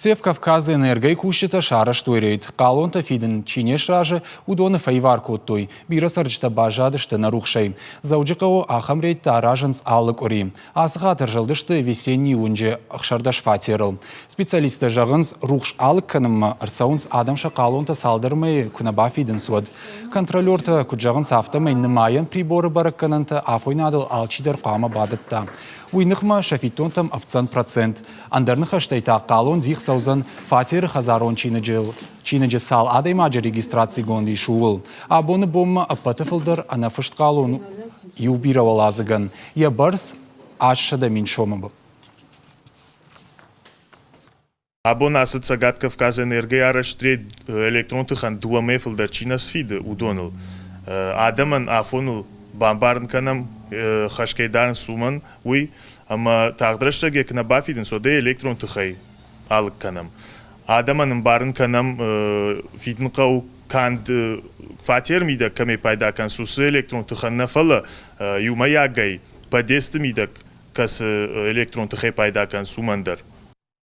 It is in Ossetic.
Севкавказэнерго-йы кусджытӕ сарӕзтой рейд. Хъалонтӕ фидын чи не сразы, уыдоны фӕивар кодтой. Бирӕ цӕрджытӕ баззадысты нӕ рухсӕй. Дзӕуджыхъӕуы ахӕм рейдтӕ аразынц алы къуыри. Ацы хатт ӕрзылдысты Весеннийы уынджы 16 фатерыл. Специалисттӕ зӕгъынц, рухс алыг кӕнынмӕ ӕрцӕуынц адӕм сӕ хъалонтӕ цалдӕр мӕйы куы нӕ бафидынц, уӕд. Контролертӕ куыд зӕгъынц, афтӕмӕй нымайӕн приборы бӕрӕггӕнӕнтӕ афойнадыл алчидӕр хъуамӕ бадӕтта. Уый ныхмӕ сӕ фиддонтӕм ӕфтдзӕн процент. Ӕндӕр ныхӕстӕй та хъалон дих цӕудзӕн фатеры хӕдзарон чиныджы цал адӕймаджы регистрацигонд ис, ууыл. Абоны бонмӕ ӕппӕты фылдӕр ӕнӕфыст хъалон иу бирӕуӕладзыгӕн йӕ бӕрц 800 000 сомы. Абон ацы Цӕгат Кавказы энергийы арӕзт рейд электрон тыхӕн дыууӕ фылдӕр чи нӕ сфиды, уыдоныл. Адӕмӕн афоныл бамбарын кӕнӕм, хӕс кӕй дарынц уымӕн, уый, ӕмӕ тагъд рӕстӕг йӕ куы нӕ бафидынц, уӕд ӕй электрон тыхӕй алыг кӕнӕм. Адӕмӕн ӕмбарын кӕнӕм, фидын хъӕуы канд фатеры мидӕг кӕмӕй пайда кӕнынц, уыцы электрон тыхӕн нӕ, фӕлӕ иумӕйагӕй подъездты мидӕг кӕцы электрон тыхӕй пайда кӕнынц, уымӕн дӕр.